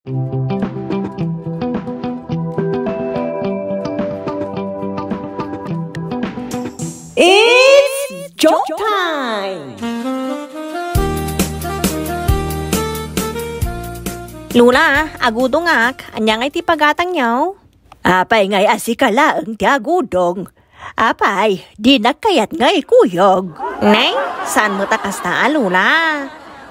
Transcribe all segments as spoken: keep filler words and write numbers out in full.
It's joke time! Lola, agudongak. Ania ngay ti pagatangyo? Apay ngay a sika laeng ti agudong? Apay, dinak kayat nga ikuyog. Nay, saan met a kasta a, Lola?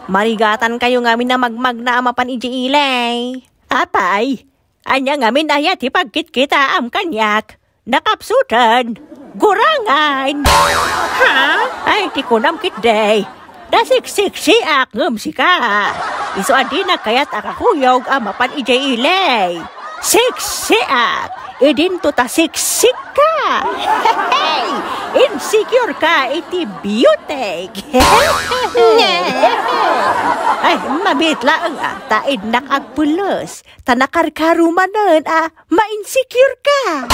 Marigatankayo ngamin a magmagna a mapan idiay ili. Apay, ania ngamin aya ti pagkitkitaam kaniak? Nakapsuten. Gurangan. Ha? Ay, ti kunam ketdi. Nasiksiksiak ngem sika. Isu a dinak kayat a kakuyog a mapan idiay ili. Siksiak. Idinto ta siksika. Hey! Insecure ka iti beauty. Ay, mabiit laeng a, ta innak agpulos. Ta nakarkarumanen a ma-insecure ka.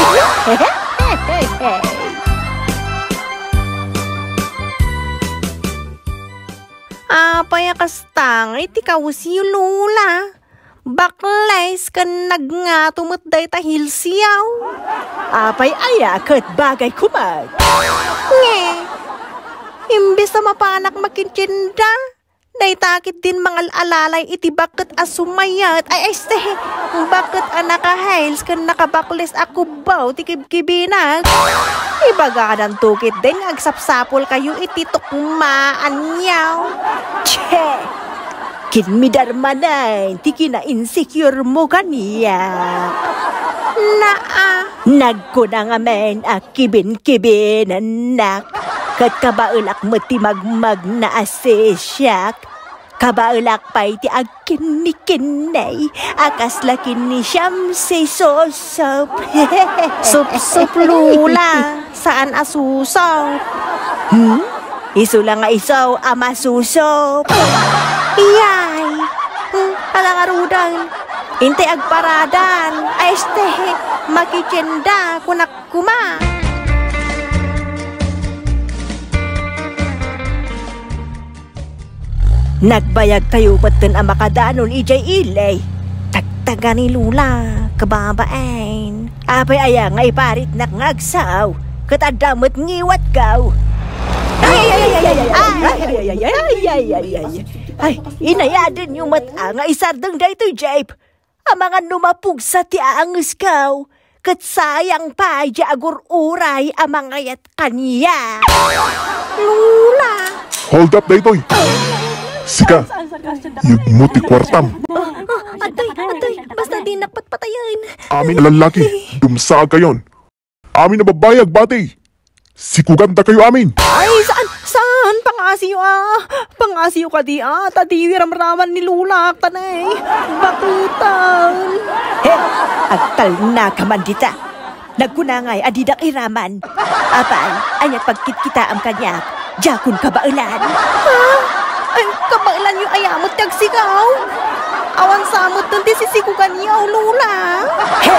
Apay a kasta ngay ti kawesyo, Lola? Bakles ken nagngato met dayta heelsyo. Apay aya ket bagay koma. Nge, imbes a mapanak makitienda, dayta ketdin mangal-alalay iti bakket a sumayat. Ay, este, bakket a naka-heels ken nakabakles a kubbaw ti kibkibinak. Ibagadanto ketdin nga agsapsapulkayo iti tukmaanyo. Che! Kinmidar manen ti kina-insecure mo kaniak. Naa. Nagkuna ngamin a kibinkibinennak. Ket kabaelak met ti magmagna a sisiak. Kabaelak pay ti agkinnikinnay a kasla kinnisiam si Sosop. Supsup, Lola. Saan a Sosop? Hmm? Isu la nga isu a masusop. Iyay. Hmm, ala ngaruden. Intay agparadan. Ay, este. Makitienda, kunak koma. Nagbayagkayo metten a makadanon idiay ili. Tagtaga ni Lola, kababain. Apay aya nga iparitnak nga agsao, ket adda met ngiwatko. Ay, ay, ay, ay, ay, ay, ay, ay, ay, ay, ay, ay, ay, ay, ay, ay, ay, inayadenyo met a nga isardeng daytoy jeep. Amangan no mapugsa ti aangesko, ket sayang pay ti agur-uray a mangayat kaniak. Lola! Hold up daytoy! Sika, iyegmo ti kuartam. Oh, oh, atoy, atoy, basta dinak patpatayen. Amin a lallaki, dumsaagkayon. Amin a babbai, agbati. Sikugandakayo amin. Ay, saan, saan? Pangasiyo, ah. Pangasiyo kadi, ah. Ta diyo iramraman ni Lola, tanay. Bakutan. He, agtalnaka man dita. Nagkuna ngay a didak iraman. Apay, ania pagkitkitaam kaniak? Diakon kabaelan. Ha? Ay, kabaelanyo aya met ti agsigaw? Awan sa met ti sisiguganyo, Lola. He!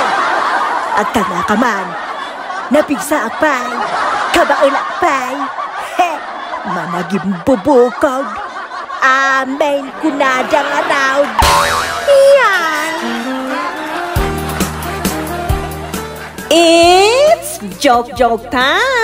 Agtalnaka man. Napigsaak pay. Kabaelak pay. He! Managimbubukog. Amen, kunada ngarud. Yan. It's joke joke time.